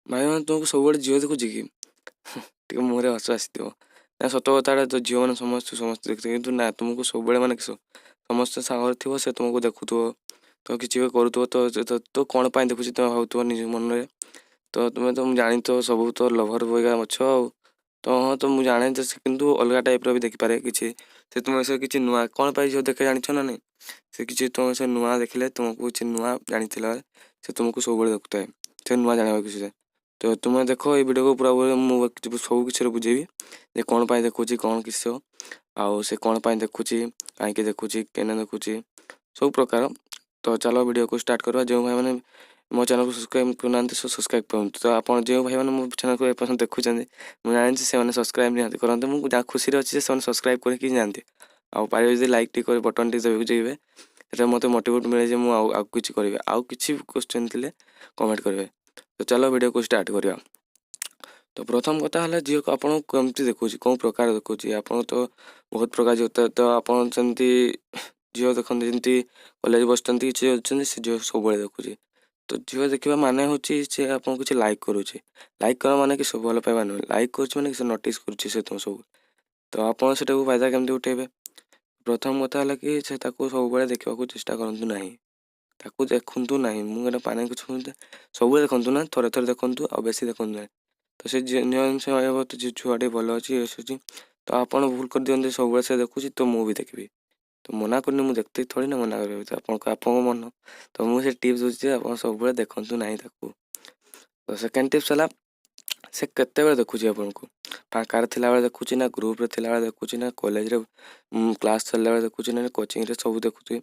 ଭାଇମାନେ, ତୁମକୁ ସବୁବେଳେ ଝିଅ ଦେଖୁଛି କି? ଟିକେ ମୁହଁରେ ହସ ଆସିଥିବ ନା? ସତ କଥାଟା ତ, ଝିଅମାନେ ସମସ୍ତେ ସମସ୍ତେ ଦେଖୁଥିବେ, କିନ୍ତୁ ନା, ତୁମକୁ ସବୁବେଳେ ମାନେ କିସ ସମସ୍ତେ ସାଙ୍ଗରେ ଥିବ, ସେ ତୁମକୁ ଦେଖୁଥିବ ତ କିଛି ବି କରୁଥିବ ତ କ'ଣ ପାଇଁ ଦେଖୁଛି ତୁମେ ଭାବୁଥିବ ନିଜ ମନରେ। ତ ତୁମେ ତ ମୁଁ ଜାଣିଥିବ, ସବୁ ତ ଲଭର୍ ବୟ ଅଛ। ଆଉ ତ ହଁ, ତ ମୁଁ ଜାଣେ ଯେ ସେ କିନ୍ତୁ ଅଲଗା ଟାଇପ୍ର ବି ଦେଖିପାରେ କିଛି। ସେ ତୁମ ବିଷୟରେ କିଛି ନୂଆ କ'ଣ ପାଇଁ ଝିଅ ଦେଖେ ଜାଣିଛ ନା ନାହିଁ? ସେ କିଛି ତୁମ ବିଷୟରେ ନୂଆ ଦେଖିଲେ, ତୁମକୁ କିଛି ନୂଆ ଜାଣିଥିଲା, ସେ ତୁମକୁ ସବୁବେଳେ ଦେଖୁଥାଏ। ସେ ନୂଆ ଜାଣିବାକୁ କିଛି। ତ ତୁମେ ଦେଖ ଏଇ ଭିଡ଼ିଓକୁ ପୁରା, ମୁଁ ସବୁ କିଛିରେ ବୁଝେଇବି ଯେ କ'ଣ ପାଇଁ ଦେଖୁଛି, କ'ଣ କିସ, ଆଉ ସେ କ'ଣ ପାଇଁ ଦେଖୁଛି, କାହିଁକି ଦେଖୁଛି, କେନେ ଦେଖୁଛି, ସବୁ ପ୍ରକାର। ତ ଚାଲ ଭିଡ଼ିଓକୁ ଷ୍ଟାର୍ଟ କରିବା। ଯେଉଁ ଭାଇମାନେ ମୋ ଚ୍ୟାନେଲକୁ ସବସ୍କ୍ରାଇବ୍ କରୁନାହାନ୍ତି, ସେ ସବସ୍କ୍ରାଇବ୍ କରନ୍ତୁ। ତ ଆପଣ ଯେଉଁ ଭାଇମାନେ ମୋ ଚ୍ୟାନେଲକୁ ଏପର୍ଯ୍ୟନ୍ତ ଦେଖୁଛନ୍ତି, ମୁଁ ଜାଣିଛି ସେମାନେ ସବସ୍କ୍ରାଇବ୍ ନିହାତି କରନ୍ତୁ। ମୁଁ ଯାହା ଖୁସିରେ ଅଛି ଯେ ସେମାନେ ସବସ୍କ୍ରାଇବ୍ କରିକି ଯାଆନ୍ତି, ଆଉ ପାରିବେ ଯଦି ଲାଇକ୍ ଟିକେ କରି ବଟନ୍ ଟିକେ ଦେବାକୁ ଯିବେ। ସେଟା ମୋତେ ମୋଟିଭେଟ୍ ମିଳେ ଯେ ମୁଁ ଆଉ ଆଉ କିଛି କରିବି। ଆଉ କିଛି କ୍ୱେଶ୍ଚନ୍ ଥିଲେ କମେଣ୍ଟ କରିବେ। ତ ଚାଲ ଭିଡ଼ିଓକୁ ଷ୍ଟାର୍ଟ କରିବା। ତ ପ୍ରଥମ କଥା ହେଲା, ଝିଅକୁ ଆପଣଙ୍କୁ କେମିତି ଦେଖୁଛି, କେଉଁ ପ୍ରକାର ଦେଖୁଛି? ଆପଣ ତ ବହୁତ ପ୍ରକାର ଝିଅ ତ ଆପଣ ସେମିତି ଝିଅ ଦେଖନ୍ତି, ଯେମିତି କଲେଜ ବସିଛନ୍ତି, କିଛି ଅଛନ୍ତି, ସେ ଝିଅ ସବୁବେଳେ ଦେଖୁଛି। ତ ଝିଅ ଦେଖିବା ମାନେ ହେଉଛି ସେ ଆପଣଙ୍କୁ କିଛି ଲାଇକ୍ କରୁଛି। ଲାଇକ୍ କରିବା ମାନେ କି ସବୁ ଭଲ ପାଇବା ନୁହେଁ। ଲାଇକ୍ କରୁଛି ମାନେ କି ସେ ନୋଟିସ୍ କରୁଛି ସେ ତୁମ ସବୁ। ତ ଆପଣ ସେଟାକୁ ଫାଇଦା କେମିତି ଉଠେଇବେ? ପ୍ରଥମ କଥା ହେଲା କି ସେ ତାକୁ ସବୁବେଳେ ଦେଖିବାକୁ ଚେଷ୍ଟା କରନ୍ତୁ ନାହିଁ, ତାକୁ ଦେଖନ୍ତୁ ନାହିଁ। ମୁଁ ଏଇଟା ପାନେ ସବୁବେଳେ ଦେଖନ୍ତୁ ନା, ଥରେ ଥରେ ଦେଖନ୍ତୁ ଆଉ ବେଶୀ ଦେଖନ୍ତୁ ନାହିଁ। ତ ସେ ଜିନିଷ ଭାବିବ ତ ଛୁଆଟି ଭଲ ଅଛି, ଇଏ ଅଛି। ତ ଆପଣ ଭୁଲ କରିଦିଅନ୍ତି, ସବୁବେଳେ ସେ ଦେଖୁଛି ତ ମୁଁ ବି ଦେଖିବି। ତ ମନା କରୁନି, ମୁଁ ଦେଖିତେ ଥୋଡ଼ି ନା ମନା କରିବି। ତ ଆପଣଙ୍କ ଆପଣଙ୍କ ମନ। ତ ମୁଁ ସେ ଟିପ୍ସ ଦେଉଛି ଯେ ଆପଣ ସବୁବେଳେ ଦେଖନ୍ତୁ ନାହିଁ ତାକୁ। ତ ସେକେଣ୍ଡ ଟିପ୍ସ ହେଲା, ସେ କେତେବେଳେ ଦେଖୁଛି ଆପଣଙ୍କୁ? ଫାଙ୍କାରେ ଥିଲାବେଳେ ଦେଖୁଛି ନା ଗ୍ରୁପ୍ରେ ଥିଲାବେଳେ ଦେଖୁଛି, ନା କଲେଜରେ କ୍ଲାସ୍ ଚାଲିଲା ବେଳେ ଦେଖୁଛି, ନା କୋଚିଂରେ ସବୁ ଦେଖୁଛି?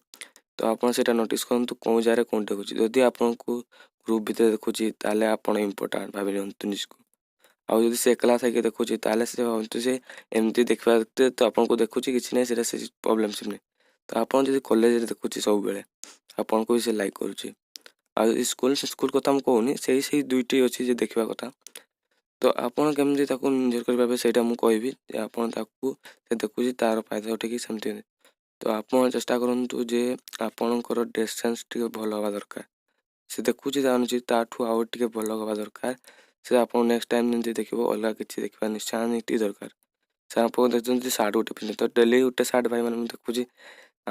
ତ ଆପଣ ସେଇଟା ନୋଟିସ୍ କରନ୍ତୁ, କେଉଁ ଜାଗାରେ କେଉଁଠି ଦେଖୁଛି। ଯଦି ଆପଣଙ୍କୁ ଗ୍ରୁପ୍ ଭିତରେ ଦେଖୁଛି, ତାହେଲେ ଆପଣ ଇମ୍ପୋର୍ଟାଣ୍ଟ ଭାବି ନିଅନ୍ତୁ ନିଜକୁ। ଆଉ ଯଦି ସେ ଏକଲା ଥାଇକି ଦେଖୁଛି, ତାହେଲେ ସେ ଭାବନ୍ତୁ ସେ ଏମିତି ଦେଖିବା ତ ଆପଣଙ୍କୁ ଦେଖୁଛି, କିଛି ନାହିଁ, ସେଇଟା ସେ ପ୍ରୋବ୍ଲେମ୍ ନାହିଁ। ତ ଆପଣ ଯଦି କଲେଜରେ ଦେଖୁଛି ସବୁବେଳେ, ଆପଣଙ୍କୁ ବି ସେ ଲାଇକ୍ କରୁଛି। ଆଉ ଯଦି ସ୍କୁଲ, ସ୍କୁଲ କଥା ମୁଁ କହୁନି, ସେଇ ସେଇ ଦୁଇଟି ଅଛି ଯେ ଦେଖିବା କଥା। ତ ଆପଣ କେମିତି ତାକୁ ନିଜର କରିପାରିବେ, ସେଇଟା ମୁଁ କହିବି ଯେ ଆପଣ ତାକୁ ସେ ଦେଖୁଛି, ତା'ର ଫାଇଦା ଉଠେଇକି ସେମିତି। ତ ଆପଣ ଚେଷ୍ଟା କରନ୍ତୁ ଯେ ଆପଣଙ୍କର ଡ୍ରେସ୍ ସେନ୍ସ ଟିକେ ଭଲ ହେବା ଦରକାର। ସେ ଦେଖୁଛି, ଜାଣୁଛି, ତାଠୁ ଆଉ ଟିକେ ଭଲ ହେବା ଦରକାର। ସେ ଆପଣ ନେକ୍ସଟ ଟାଇମ୍ ଯେମିତି ଦେଖିବ, ଅଲଗା କିଛି ଦେଖିବା ନିଶ୍ଚୟ ଦରକାର। ସେ ଆପଣ ଦେଖୁଛନ୍ତି ସାର୍ଟ ଗୋଟେ ପିନ୍ଧେ ତ ଡେଲି ଗୋଟେ ସାର୍ଟ। ଭାଇମାନେ, ମୁଁ ଦେଖୁଛି,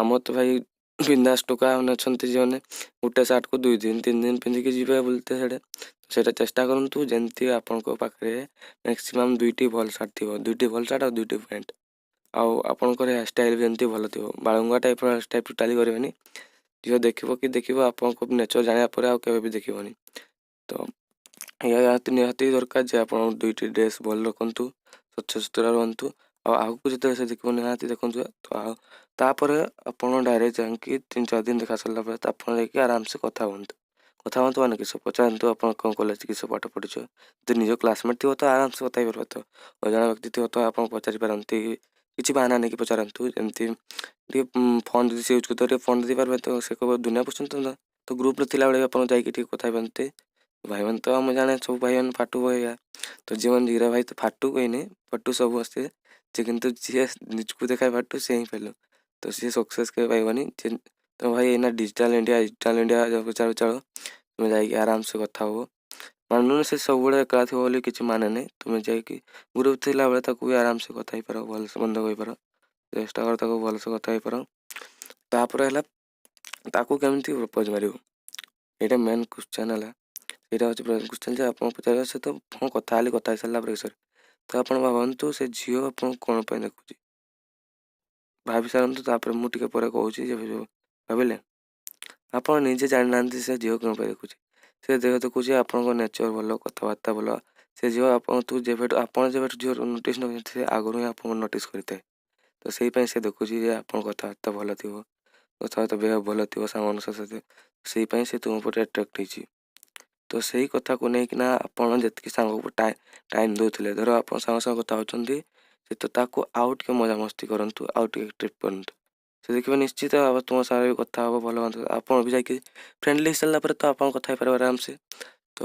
ଆମର ତ ଭାଇ ବିନ୍ଦାସ ଟୋକା ମାନେ ଅଛନ୍ତି, ଯେଉଁମାନେ ଗୋଟେ ସାର୍ଟକୁ 2 ଦିନ 3 ଦିନ ପିନ୍ଧିକି ଯିବେ ବୁଲତେ ସିଆଡ଼େ। ସେଇଟା ଚେଷ୍ଟା କରନ୍ତୁ ଯେମିତି ଆପଣଙ୍କ ପାଖରେ ମ୍ୟାକ୍ସିମମ୍ ଦୁଇଟି ଭଲ ସାର୍ଟ ଥିବ, ଦୁଇଟି ଭଲ ସାର୍ଟ ଆଉ ଦୁଇଟି ପ୍ୟାଣ୍ଟ। ଆଉ ଆପଣଙ୍କର ହେୟାର ଷ୍ଟାଇଲ୍ ବି ଯେମିତି ଭଲ ଥିବ। ବାଳୁଙ୍ଗା ଟାଇପ୍ର ହେୟାର ଷ୍ଟାଇଲ୍ ଟୋଟାଲି କରିବେନି। ଝିଅ ଦେଖିବ କି ଦେଖିବ, ଆପଣଙ୍କ ନେଚର୍ ଜାଣିବା ପରେ ଆଉ କେବେ ବି ଦେଖିବନି। ତ ଏହା ନିହାତି ଦରକାର ଯେ ଆପଣ ଦୁଇଟି ଡ୍ରେସ୍ ଭଲ ରଖନ୍ତୁ, ସ୍ୱଚ୍ଛ ସୁତୁରା ରୁହନ୍ତୁ। ଆଉ ଆଗକୁ ଯେତେବେଳେ ସେ ଦେଖିବ, ନିହାତି ଦେଖନ୍ତୁ। ତ ଆଉ ତାପରେ ଆପଣ ଡାଇରେକ୍ଟ ଯାଇକି 3-4 ଦିନ ଦେଖା ସରିଲା ପରେ ଆପଣ ଯାଇକି ଆରାମସେ କଥା ହୁଅନ୍ତୁ। କଥା ହୁଅନ୍ତୁ ମାନେ କିସ, ପଚାରନ୍ତୁ ଆପଣ କ'ଣ କଲେଜ କିସ ପାଠ ପଢ଼ିଛ। ଯଦି ନିଜ କ୍ଲାସମେଟ୍ ଥିବ ତ ଆରାମସେ କଥା ହେଇପାରିବ। ତ ଅଜଣା ବ୍ୟକ୍ତି ଥିବ ତ ଆପଣ ପଚାରି ପାରନ୍ତି, କିଛି ବାହାନା ନେଇକି ପଚାରନ୍ତୁ। ଯେମିତି ଟିକେ ଫୋନ୍ ଯଦି ସେ ୟୁଜ୍ କରୁଥିବ, ଟିକେ ଫୋନ୍ ଦେଇପାରିବେ, ତ ସେ କହିବ ଦୁନିଆ ପସନ୍ଦ। ତ ଗ୍ରୁପ୍ରେ ଥିଲାବେଳେ ବି ଆପଣ ଯାଇକି ଟିକେ କଥା ହେଇପାରନ୍ତି। ଭାଇମାନେ ତ ମୁଁ ଜାଣେ, ସବୁ ଭାଇମାନେ ଫାଟୁ ଭଳିଆ। ତ ଯେଉଁମାନେ ଜିଗରା ଭାଇ, ତ ଫାଟୁ କହିନି, ଫାଟୁ ସବୁ ଆସିବେ ଯେ, କିନ୍ତୁ ଯିଏ ନିଜକୁ ଦେଖାଏ ଫାଟୁ, ସେ ହିଁ ଫେଲ। ତ ସିଏ ସକ୍ସେସ୍ କେବେ ପାଇବନି। ତ ଭାଇ, ଏଇନା ଡିଜିଟାଲ୍ ଇଣ୍ଡିଆ, ଡିଜିଟାଲ୍ ଇଣ୍ଡିଆ ଚାଲୁ ଚାଲୁ ତୁମେ ଯାଇକି ଆରାମସେ କଥା ହୁଅ। ମାନୁନି ସେ ସବୁବେଳେ ଏକଲା ଥିବ ବୋଲି କିଛି ମାନେ ନାହିଁ। ତୁମେ ଯାଇକି ଗ୍ରୁପ୍ ଥିଲାବେଳେ ତାକୁ ବି ଆରାମସେ କଥା ହେଇପାର, ଭଲସେ ମନ୍ଦ କହିପାର। ଚେଷ୍ଟା କର ତାକୁ ଭଲସେ କଥା ହେଇପାର। ତାପରେ ହେଲା, ତାକୁ କେମିତି ପ୍ରପୋଜ୍ ମାରିବ? ଏଇଟା ମେନ୍ କ୍ୱେଶ୍ଚନ୍ ହେଲା। ସେଇଟା ହେଉଛି କ୍ୱେଶ୍ଚନ୍ ଯେ ଆପଣ ପଚାରିବା ସହିତ ହଁ, କଥା ହେଲି, କଥା ହେଇସାରିଲା ପରେ ସରି। ତ ଆପଣ ଭାବନ୍ତୁ, ସେ ଝିଅ ଆପଣଙ୍କୁ କ'ଣ ପାଇଁ ଦେଖୁଛି? ଭାବି ସାରନ୍ତୁ, ତାପରେ ମୁଁ ଟିକେ ପରେ କହୁଛି ଯେ ଭାବିଲେ। ଆପଣ ନିଜେ ଜାଣିନାହାନ୍ତି ସେ ଝିଅ କ'ଣ ପାଇଁ ଦେଖୁଛି। ସେ ଦେହ ଦେଖୁଛି, ଆପଣଙ୍କ ନେଚର୍ ଭଲ, କଥାବାର୍ତ୍ତା ଭଲ। ସେ ଝିଅ ଆପଣଙ୍କୁ ଯେବେଠୁ, ଆପଣ ଯେବେଠୁ ଝିଅ ନୋଟିସ୍ ନ, ସେ ଆଗରୁ ହିଁ ଆପଣଙ୍କୁ ନୋଟିସ୍ କରିଥାଏ। ତ ସେଇ ପାଇଁ ସେ ଦେଖୁଛି ଯେ ଆପଣ କଥାବାର୍ତ୍ତା ଭଲ ଥିବ, କଥାବାର୍ତ୍ତା ବେହ ଭଲ ଥିବ ସାଙ୍ଗମାନଙ୍କ ସହିତ। ସେଇ ପାଇଁ ସେ ତୁମ ଉପରେ ଆଟ୍ରାକ୍ଟ ହେଇଛି। ତ ସେଇ କଥାକୁ ନେଇକିନା ଆପଣ ଯେତିକି ସାଙ୍ଗକୁ ଟାଇମ୍ ଦେଉଥିଲେ, ଧର ଆପଣ ସାଙ୍ଗ ସାଙ୍ଗ କଥା ହେଉଛନ୍ତି, ସେ ତ ତାକୁ ଆଉ ଟିକେ ମଜାମସ୍ତି କରନ୍ତୁ, ଆଉ ଟିକେ ଟ୍ରିପ୍ କରନ୍ତୁ। ସେ ଦେଖିବେ ନିଶ୍ଚିତ ଭାବେ ତୁମ ସାଙ୍ଗରେ ବି କଥା ହେବ ଭଲ ମନ୍ଦ। ଆପଣ ବି ଯାଇକି ଫ୍ରେଣ୍ଡଲି ହେଇସାରିଲା ପରେ ତ ଆପଣ କଥା ହେଇପାରିବେ ଆରାମସେ। ତ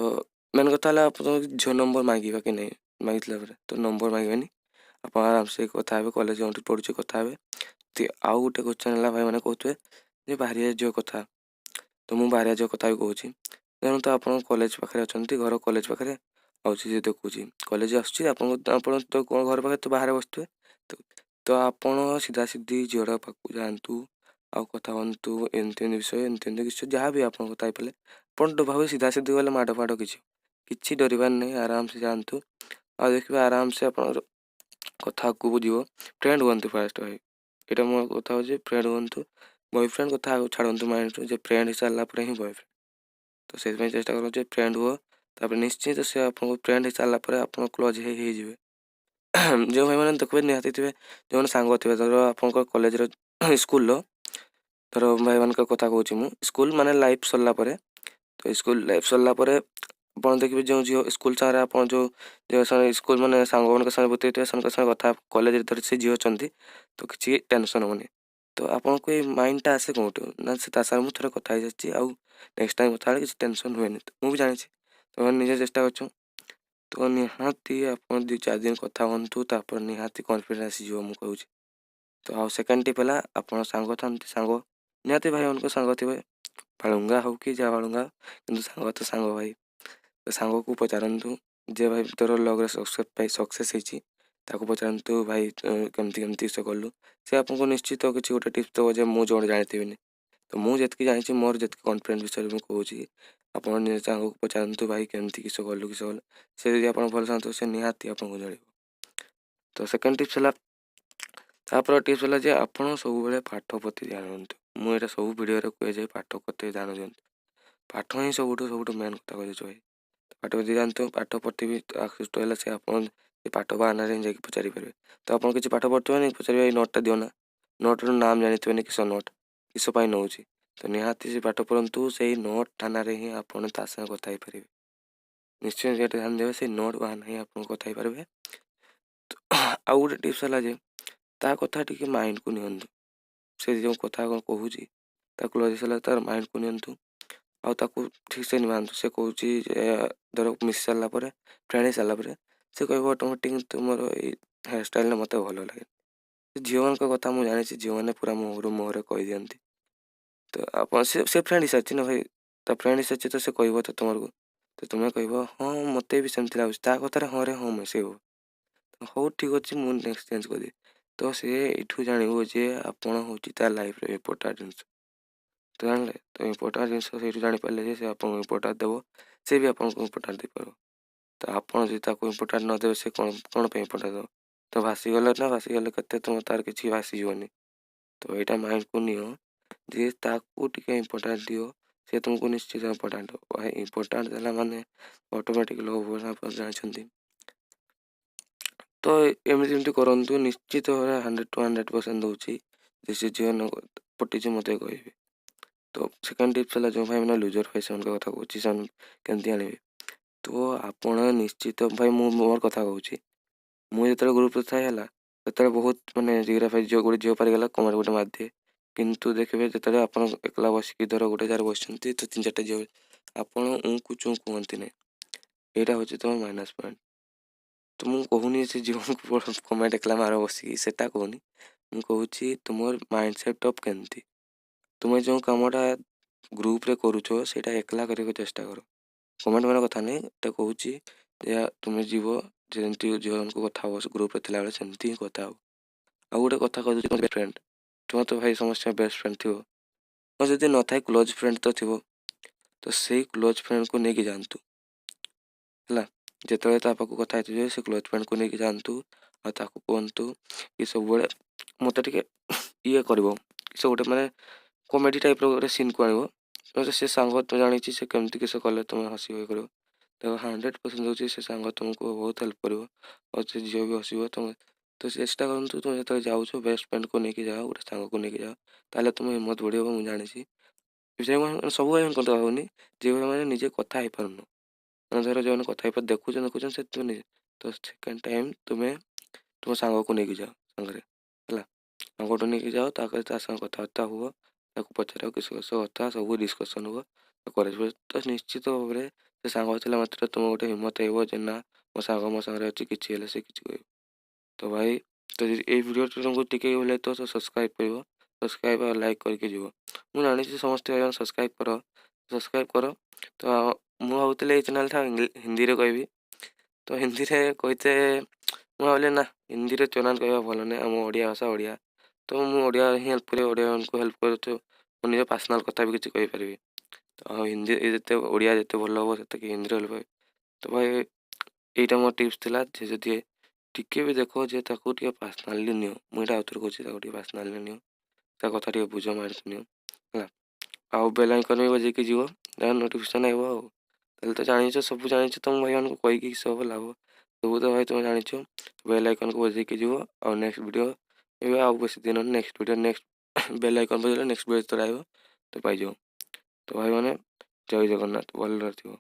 ମେନ୍ କଥା ହେଲା, ଆପଣ ଝିଅ ନମ୍ବର ମାଗିବା କି ନାହିଁ? ମାଗିଥିଲା ପରେ ତ ନମ୍ବର ମାଗିବେନି, ଆପଣ ଆରାମସେ କଥା ହେବେ। କଲେଜ ଯେଉଁଠି ପଢ଼ୁଛି କଥା ହେବେ। ଆଉ ଗୋଟେ କ୍ୱେଶ୍ଚନ୍ ହେଲା, ଭାଇମାନେ କହୁଥିବେ ଯେ ବାହାରିଆ ଝିଅ କଥା। ତ ମୁଁ ବାହାରିଆ ଝିଅ କଥା ବି କହୁଛି। ତେଣୁ ତ ଆପଣ କଲେଜ ପାଖରେ ଅଛନ୍ତି, ଘର କଲେଜ ପାଖରେ, ଆଉ ସେ ଦେଖୁଛି କଲେଜ ଆସୁଛି ଆପଣଙ୍କ, ଆପଣ ତ ଘର ପାଖରେ ତ ବାହାରେ ବସିଥିବେ। ତ ଆପଣ ସିଧା ସିଧି ଝିଅଟା ପାଖକୁ ଯାଆନ୍ତୁ ଆଉ କଥା ହୁଅନ୍ତୁ, ଏମିତି ଏମିତି ବିଷୟ, ଏମିତି ଏମିତି କିଛି ଯାହା ବି ଆପଣ କଥା ହେଇପାରିଲେ। ଆପଣ ତ ଭାବେ ସିଧା ସିଧି ଗଲେ ମାଡ଼ ଫାଡ଼ କିଛି କିଛି ଡରିବାର ନାହିଁ, ଆରାମସେ ଯାଆନ୍ତୁ ଆଉ ଦେଖିବେ ଆରାମସେ ଆପଣଙ୍କର କଥା ଆଗକୁ ଯିବ। ଫ୍ରେଣ୍ଡ ହୁଅନ୍ତୁ ଫାଷ୍ଟ ଭାଇ, ଏଇଟା ମୋ କଥା ହେଉଛି, ଫ୍ରେଣ୍ଡ ହୁଅନ୍ତୁ। ବୟଫ୍ରେଣ୍ଡ କଥା ଆଉ ଛାଡ଼ନ୍ତୁ ମାଇଣ୍ଡରୁ, ଯେ ଫ୍ରେଣ୍ଡ ହେଇସାରିଲା ପରେ ହିଁ ବୟଫ୍ରେଣ୍ଡ। ତ ସେଥିପାଇଁ ଚେଷ୍ଟା କରନ୍ତୁ ଯେ ଫ୍ରେଣ୍ଡ ହୁଅ, ତାପରେ ନିଶ୍ଚିତ ସେ ଆପଣଙ୍କୁ ଫ୍ରେଣ୍ଡ ହେଇସାରିଲା ପରେ ଆପଣ କ୍ଲୋଜ୍ ହେଇଯିବେ। ଯେଉଁ ଭାଇମାନେ ଦେଖିବେ ନିହାତି ଥିବେ, ଯେଉଁମାନେ ସାଙ୍ଗ ଥିବେ, ଧର ଆପଣଙ୍କ କଲେଜର ସ୍କୁଲର, ଧର ଭାଇମାନଙ୍କ କଥା କହୁଛି ମୁଁ, ସ୍କୁଲ ମାନେ ଲାଇଫ୍ ସରିଲା ପରେ, ତ ସ୍କୁଲ ଲାଇଫ୍ ସରିଲା ପରେ ଆପଣ ଦେଖିବେ ଯେଉଁ ଝିଅ ସ୍କୁଲ ସାଙ୍ଗରେ ଆପଣ ଯେଉଁ ଝିଅ ସାଙ୍ଗରେ ସ୍କୁଲ ମାନେ ସାଙ୍ଗମାନଙ୍କ ସାଙ୍ଗରେ ବିତେଇଥିବେ, ସେମାନଙ୍କ ସାଙ୍ଗେ କଥା କଲେଜରେ ଧର ସେ ଝିଅ ଅଛନ୍ତି, ତ କିଛି ଟେନସନ୍ ହେବନି। ତ ଆପଣଙ୍କୁ ଏଇ ମାଇଣ୍ଡଟା ଆସେ କେଉଁଠୁ ନା ସେ ତା ସାଙ୍ଗରେ ମୁଁ ଥରେ କଥା ହେଇଯାଇଛି, ଆଉ ନେକ୍ସଟ ଟାଇମ୍ କଥା ହେଲେ କିଛି ଟେନସନ୍ ହୁଏନି। ତ ମୁଁ ବି ଜାଣିଛି ତୁମେ ନିଜେ ଚେଷ୍ଟା କରୁଛ। ତ ନିହାତି ଆପଣ 2-4 ଦିନ କଥା ହୁଅନ୍ତୁ, ତାପରେ ନିହାତି କନଫିଡେନ୍ସ ଆସିଯିବ, ମୁଁ କହୁଛି। ତ ଆଉ ସେକେଣ୍ଡ ଟିପ୍ ହେଲା, ଆପଣ ସାଙ୍ଗ ଥାନ୍ତି, ସାଙ୍ଗ ନିହାତି ଭାଇମାନଙ୍କ ସାଙ୍ଗ ଥିବେ, ବାଳୁଙ୍ଗା ହଉ କି ଯାହା ବାଳୁଙ୍ଗା, କିନ୍ତୁ ସାଙ୍ଗ ତ ସାଙ୍ଗ ଭାଇ। ତ ସାଙ୍ଗକୁ ପଚାରନ୍ତୁ ଯେ ଭାଇ ତୋର ଲଗ୍ରେ ସକ୍ସେସ୍ ପାଇଁ ସକ୍ସେସ୍ ହେଇଛି, ତାକୁ ପଚାରନ୍ତୁ ଭାଇ କେମିତି କେମିତି ସେ କଲୁ। ସେ ଆପଣଙ୍କୁ ନିଶ୍ଚିତ କିଛି ଗୋଟେ ଟିପ୍ସ ଦେବ ଯେ ମୁଁ ଯେଉଁଟା ଜାଣିଥିବିନି। ତ ମୁଁ ଯେତିକି ଜାଣିଛି, ମୋର ଯେତିକି କନଫିଡେନ୍ସ ବିଷୟରେ ମୁଁ କହୁଛି, ଆପଣ ନିଜ ସାଙ୍ଗକୁ ପଚାରନ୍ତୁ ଭାଇ କେମିତି କିସ କଲୁ କିସ କଲୁ। ସେ ଯଦି ଆପଣ ଭଲ ସାଙ୍ଗ, ସେ ନିହାତି ଆପଣଙ୍କୁ ଜଣେଇବ। ତ ସେକେଣ୍ଡ ଟିପ୍ସ ହେଲା, ତାପରେ ଟିପ୍ସ ହେଲା ଯେ ଆପଣ ସବୁବେଳେ ପାଠ ପ୍ରତି ଧ୍ୟାନ ଦିଅନ୍ତୁ। ମୁଁ ଏଇଟା ସବୁ ଭିଡ଼ିଓରେ କୁହେ ଯେ ପାଠ ପ୍ରତି ଧ୍ୟାନ ଦିଅନ୍ତୁ, ପାଠ ହିଁ ସବୁଠୁ ସବୁଠୁ ମେନ୍ କଥା କହିଦେଉଛି ଭାଇ। ପାଠ ପ୍ରତି ଜାଣନ୍ତୁ, ପାଠ ପ୍ରତି ବି ଆକୃଷ୍ଟ ହେଲା ସେ ଆପଣ ସେ ପାଠ ବାହାନାରେ ହିଁ ଯାଇକି ପଚାରିପାରିବେ। ତ ଆପଣ କିଛି ପାଠ ପଢ଼ୁଥିବେନି, ପଚାରିବେ ଏଇ ନୋଟ୍ଟା ଦିଅ ନା, ନୋଟ୍ର ନାମ ଜାଣିଥିବେନି, କିସ ନୋଟ୍ କିସ ପାଇଁ ନେଉଛି। ତ ନିହାତି ସେ ପାଠ ପଢ଼ନ୍ତୁ, ସେଇ ନୋଟ୍ ଥାନାରେ ହିଁ ଆପଣ ତା ସାଙ୍ଗେ କଥା ହେଇପାରିବେ। ନିଶ୍ଚୟ ସେଇଟା ଧ୍ୟାନ ଦେବେ, ସେଇ ନୋଟ୍ ବାହାନା ହିଁ ଆପଣ କଥା ହେଇପାରିବେ। ତ ଆଉ ଗୋଟେ ଟିପ୍ସ ହେଲା ଯେ ତା କଥା ଟିକେ ମାଇଣ୍ଡକୁ ନିଅନ୍ତୁ। ସେ ଯେଉଁ କଥା କ'ଣ କହୁଛି ତାକୁ ଲଗେଇ ସାରିଲା ତାର ମାଇଣ୍ଡକୁ ନିଅନ୍ତୁ ଆଉ ତାକୁ ଠିକ୍ସେ ନିଭାନ୍ତୁ। ସେ କହୁଛି ଯେ ଧର ମିଶି ସାରିଲା ପରେ, ଫ୍ରେଣ୍ଡ ହେଇସାରିଲା ପରେ ସେ କହିବ ଅଟୋମେଟିକ୍ ତୁମର ଏଇ ହେୟାର ଷ୍ଟାଇଲ୍ଟା ମୋତେ ଭଲ ଲାଗେ। ଝିଅମାନଙ୍କ କଥା ମୁଁ ଜାଣିଛି, ଝିଅମାନେ ପୁରା ମୁହଁରୁ ମୁହଁରେ କହିଦିଅନ୍ତି। ତ ଆପଣ ସେ ଫ୍ରେଣ୍ଡ ହେଇସାରିଛି ନା ଭାଇ, ତା ଫ୍ରେଣ୍ଡ ହେଇସାରିଛି, ତ ସେ କହିବ ତ ତୁମକୁ, ତ ତୁମେ କହିବ ହଁ ମୋତେ ବି ସେମିତି ଲାଗୁଛି, ତା କଥାରେ ହଁରେ ହଁ ମିଶେଇବ, ହଉ ଠିକ୍ ଅଛି ମୁଁ ନେକ୍ସଟ ଚେଞ୍ଜ କରିଦେବି। ତ ସେ ଏଇଠୁ ଜାଣିବ ଯେ ଆପଣ ହେଉଛି ତା ଲାଇଫ୍ରେ ଇମ୍ପୋର୍ଟାଣ୍ଟ ଜିନିଷ। ତ ଜାଣିଲେ ତ ଇମ୍ପୋର୍ଟାଣ୍ଟ ଜିନିଷ ସେଇଠୁ ଜାଣିପାରିଲେ ଯେ ସେ ଆପଣଙ୍କୁ ଇମ୍ପୋର୍ଟାଣ୍ଟ ଦେବ, ସେ ବି ଆପଣଙ୍କୁ ଇମ୍ପୋର୍ଟାଣ୍ଟ ଦେଇପାରିବ। ତ ଆପଣ ଯଦି ତାକୁ ଇମ୍ପୋର୍ଟାଣ୍ଟ ନ ଦେବେ, ସେ କ'ଣ କ'ଣ ପାଇଁ ଇମ୍ପୋର୍ଟାଣ୍ଟ ଦେବ? ତ ଭାସିଗଲେ ନା ଭାସିଗଲେ କେତେ ତୁମ ତାର କିଛି ଭାସିଯିବନି। ତ ଏଇଟା ମାଇଣ୍ଡକୁ ନିଅ ଯେ ତାକୁ ଟିକେ ଇମ୍ପୋର୍ଟାଣ୍ଟ ଦିଅ, ସେ ତୁମକୁ ନିଶ୍ଚିତ ଇମ୍ପୋର୍ଟାଣ୍ଟ ଦେବ ଭାଇ। ଇମ୍ପୋର୍ଟାଣ୍ଟ ଦେଲା ମାନେ ଅଟୋମେଟିକ୍ ଲୋଭ, ଆପଣ ଜାଣିଛନ୍ତି। ତ ଏମିତି ଏମିତି କରନ୍ତୁ, ନିଶ୍ଚିତ ଭାବରେ 100 ଟୁ 100% ଦେଉଛି ଯେ ସେ ଝିଅ ନ ପଟିଛି ମୋତେ କହିବେ। ତ ସେକେଣ୍ଡ ଟିପ୍ସ ହେଲା, ଯେଉଁ ଭାଇମାନେ ଲୁଜର୍ ଭାଇ ସେମାନଙ୍କ କଥା କହୁଛି, ସେମାନେ କେମିତି ଆଣିବେ? ତ ଆପଣ ନିଶ୍ଚିତ ଭାଇ, ମୁଁ ମୋର କଥା କହୁଛି, ମୁଁ ଯେତେବେଳେ ଗ୍ରୁପ୍ରେ ଥାଏ ହେଲା, ସେତେବେଳେ ବହୁତ ମାନେ ଜିଗରା ଭାଇ, ଝିଅ ଗୋଟେ ଝିଅ ପାରିଗଲା କମେଣ୍ଟ ଗୋଟେ ମାରିଦିଏ। କିନ୍ତୁ ଦେଖିବେ ଯେତେବେଳେ ଆପଣ ଏକଲା ବସିକି ଧର ଗୋଟେ ଜାଗାରେ ବସିଛନ୍ତି, ତ 3-4ଟା ଝିଅ, ଆପଣ ଉଁକୁ ଚୁଁ କୁହନ୍ତି ନାହିଁ, ଏଇଟା ହେଉଛି ତୁମ ମାଇନସ୍ ପଏଣ୍ଟ। ତ ମୁଁ କହୁନି ସେ ଝିଅଙ୍କୁ କମେଣ୍ଟ ଏକଲା ମାର ବସିକି, ସେଟା କହୁନି। ମୁଁ କହୁଛି ତୁମର ମାଇଣ୍ଡ ସେଟଅପ୍ କେମିତି, ତୁମେ ଯେଉଁ କାମଟା ଗ୍ରୁପ୍ରେ କରୁଛ ସେଇଟା ଏକଲା କରିବାକୁ ଚେଷ୍ଟା କର। କମେଣ୍ଟ ମାରିବା କଥା ନାହିଁ, ଏଇଟା କହୁଛି ଯେ ତୁମେ ଯିବ ଯେମିତି ଝିଅମାନଙ୍କୁ କଥା ହେବ ଗ୍ରୁପ୍ରେ ଥିଲାବେଳେ, ସେମିତି ହିଁ କଥା ହେବ। ଆଉ ଗୋଟେ କଥା କହିଦେଉଛି, ତୁମ ଫ୍ରେଣ୍ଡ, ତୁମର ତ ଭାଇ ସମସ୍ତଙ୍କ ବେଷ୍ଟ ଫ୍ରେଣ୍ଡ ଥିବ, ଆଉ ଯଦି ନଥାଏ କ୍ଲୋଜ୍ ଫ୍ରେଣ୍ଡ ତ ଥିବ। ତ ସେଇ କ୍ଲୋଜ୍ ଫ୍ରେଣ୍ଡକୁ ନେଇକି ଯାଆନ୍ତୁ ହେଲା, ଯେତେବେଳେ ତା ପାଖକୁ କଥା ହେଇଥିବେ ସେ କ୍ଲୋଜ୍ ଫ୍ରେଣ୍ଡକୁ ନେଇକି ଯାଆନ୍ତୁ ଆଉ ତାକୁ କୁହନ୍ତୁ କି ସବୁବେଳେ ମୋତେ ଟିକେ ଇଏ କରିବ, ସେ ଗୋଟେ ମାନେ କମେଡ଼ି ଟାଇପ୍ର ଗୋଟେ ସିନ୍କୁ ଆଣିବ। ତ ସେ ସାଙ୍ଗ ତ ଜାଣିଛି ସେ କେମିତି କିସ କଲେ ତୁମେ ହସିବ, ଇଏ କରିବ। ତ 100% ଦେଉଛି ସେ ସାଙ୍ଗ ତୁମକୁ ବହୁତ ହେଲ୍ପ କରିବ ଆଉ ସେ ଝିଅ ବି ହସିବ ତୁମେ। ତ ଚେଷ୍ଟା କରନ୍ତୁ, ତୁମେ ଯେତେବେଳେ ଯାଉଛ ବେଷ୍ଟ ଫ୍ରେଣ୍ଡକୁ ନେଇକି ଯାଅ, ଗୋଟେ ସାଙ୍ଗକୁ ନେଇକି ଯାଅ, ତାହେଲେ ତୁମ ହିମ୍ମତ ବଢ଼ିବ। ମୁଁ ଜାଣିଛି ସବୁ ଭାଇମାନଙ୍କ କଥା କହୁନି, ଯେ ଭାଇମାନେ ନିଜେ କଥା ହେଇପାରୁନ, ମାନେ ଧର ଯେଉଁମାନେ କଥା ହେଇପାରୁ ଦେଖୁଛନ୍ତି ଦେଖୁଛନ୍ତି ସେ ତୁମେ ନିଜେ, ତ ସେକେଣ୍ଡ ଟାଇମ୍ ତୁମେ ତୁମ ସାଙ୍ଗକୁ ନେଇକି ଯାଅ ସାଙ୍ଗରେ ହେଲା, ସାଙ୍ଗଠୁ ନେଇକି ଯାଅ, ତାପରେ ତା ସାଙ୍ଗେ କଥାବାର୍ତ୍ତା ହୁଅ, ତାକୁ ପଚାର କିସ କିସ କଥା ସବୁ ଡିସ୍କସନ୍ ହୁଅ କଲେଜ। ତ ନିଶ୍ଚିତ ଭାବରେ ସେ ସାଙ୍ଗ ଥିଲା ମାତ୍ର ତୁମ ଗୋଟେ ହିମ୍ମତ ହେବ ଯେ ନା ମୋ ସାଙ୍ଗ ମୋ ସାଙ୍ଗରେ ଅଛି, କିଛି ହେଲେ ସେ କିଛି କହିବ। ତ ଭାଇ, ତ ଏଇ ଭିଡ଼ିଓଟି ତୁମକୁ ଟିକେ ଭଲ ତ ସବସ୍କ୍ରାଇବ୍ କରିବ, ସବସ୍କ୍ରାଇବ୍ ଆଉ ଲାଇକ୍ କରିକି ଯିବ। ମୁଁ ଜାଣିଛି ସମସ୍ତେ ସବସ୍କ୍ରାଇବ୍ କର, ସବସ୍କ୍ରାଇବ୍ କର। ତ ମୁଁ ଭାବୁଥିଲି ଏଇ ଚ୍ୟାନେଲ୍ଟା ହିନ୍ଦୀରେ କହିବି। ତ ହିନ୍ଦୀରେ କହିତେ ମୁଁ ଭାବିଲି, ନା, ହିନ୍ଦୀରେ ଚଲାନ କହିବା ଭଲ ନାହିଁ। ଆମ ଓଡ଼ିଆ ଭାଷା ଓଡ଼ିଆ, ତ ମୁଁ ଓଡ଼ିଆ ହିଁ ହେଲ୍ପ କରିବି, ଓଡ଼ିଆମାନଙ୍କୁ ହେଲ୍ପ କରୁଛୁ। ମୁଁ ନିଜ ପର୍ସନାଲ୍ କଥା ବି କିଛି କହିପାରିବି। ତ ଆଉ ହିନ୍ଦୀ ଯେତେ, ଓଡ଼ିଆ ଯେତେ ଭଲ ହେବ, ସେତିକି ହିନ୍ଦୀରେ ହେଲ୍ପ। ତ ଭାଇ, ଏଇଟା ମୋ ଟିପ୍ସ ଥିଲା ଯେ ଯଦି ଟିକେ ବି ଦେଖ ଯେ ତାକୁ ଟିକେ ପର୍ସନାଲି ନିଅ। ମୁଁ ଏଇଟା ଆଉଥରେ କହୁଛି, ତାକୁ ଟିକେ ପର୍ସନାଲି ନିଅ, ତା କଥା ଟିକେ ବୁଝ, ମାଇଣ୍ଡକୁ ନିଅ, ହେଲା। ଆଉ ବେଲ୍ ଆଇକନ୍ ବି ବଜେଇକି ଯିବ, ଯାହା ନୋଟିଫିକେସନ୍ ଆଇବ। ଆଉ ତାହେଲେ ତ ଜାଣିଛ, ସବୁ ଜାଣିଛ। ତ ମୁଁ ଭାଇମାନଙ୍କୁ କହିକି ସବୁ ଲାଭ, ସବୁ ତ ଭାଇ ତୁମେ ଜାଣିଛ। ବେଲ୍ ଆଇକନ୍କୁ ବଜେଇକି ଯିବ। ଆଉ ନେକ୍ସଟ ଭିଡ଼ିଓ ଏବେ ଆଉ ବେଶୀ ଦିନ, next video, next bail icon ବଜେଇଲେ ନେକ୍ସଟ ଭିଡ଼ିଓ ଯେତେବେଳେ ଆଇବ ତ ପାଇଯିବ। ତ ଭାଇମାନେ, ଜୟ ଜଗନ୍ନାଥ, ଭଲରେ ଥିବ।